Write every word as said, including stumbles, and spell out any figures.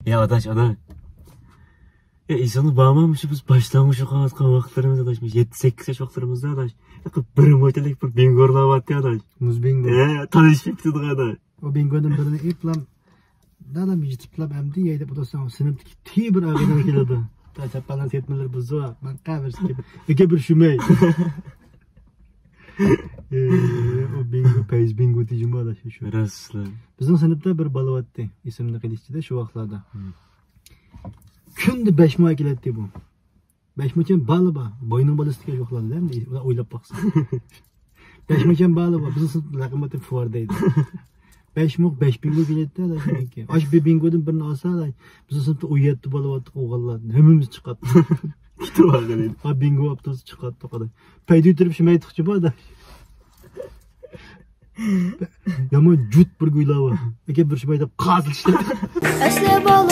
يا ئاداش، ئاداش. يا، ئېسىڭدە بارمۇ، مۇشۇ بىز باشلانغۇچ ئوقۇۋاتقان ۋاقىتلىرىمىز، ئاداش، مۇشۇ يەتتە، سەككىز ياش ۋاقىتلىرىمىزدا، ئاداش، بىر موچەلىك بىر بىڭگو ئويناۋاتتى، ئاداش. مۇز بىڭگو. ھە، تالىشىپ كېتىدىغان، ئاداش. ئۇ بىڭگودىن بىرنى ئېيتلام، دادام يېتىپلام ئەمدى يەيدە بۇدا ساڭا سىنىپتىكى تېخى بىر ئاغىنەم كېلىدۇ. چاپانلار سېتمىلىرى بۇزۇپ، مەن قەبرىسىگە كېلىپ، ئەكە بىر شۈمەي. ئۇ بىڭگو، پەيز بىڭگو دېيجىمۇ ئاداش شۇ. راستلا. بىزنىڭ سىنىپتا بىر بالا بارتتى، ئېسىمدە قېلىشىچە شۇ ۋاقىتلاردا. كۈندە بەش موي كېلەتتى بۇ. بەش موچەن بالا بار. باينىڭ بالىسى دېگەن يوقلار دەم، ئويلاپ باقسا. بەش موچەن بالا بار. بىزنىڭ سىنىپتا لەقەم ئاتى فۇۋار دەيدۇ. بەش موق، بەش بىڭگو كېلەتتى، ئاداش. ئاش بىر بىڭگودىن بىرنى ئالسا، ئاداش، بىزنىڭ سىنىپتا ئون يەتتە بالا بارتۇق، ئوغۇللار. ھەممىمىز چىقاتتۇق. كېتىپ بارغان ئىدى. ھا، بىڭگو ئاپتوبۇسى چىقاتتۇق، ئاداش. پەيدە يۈتۈرۈپ شىمەي تۇقچى بار، ئاداش. يامان جۇت بىر گۇيلا بار. ئەكە بىر شىمەي دەپ قازىلىشتى. ئەسلى بالا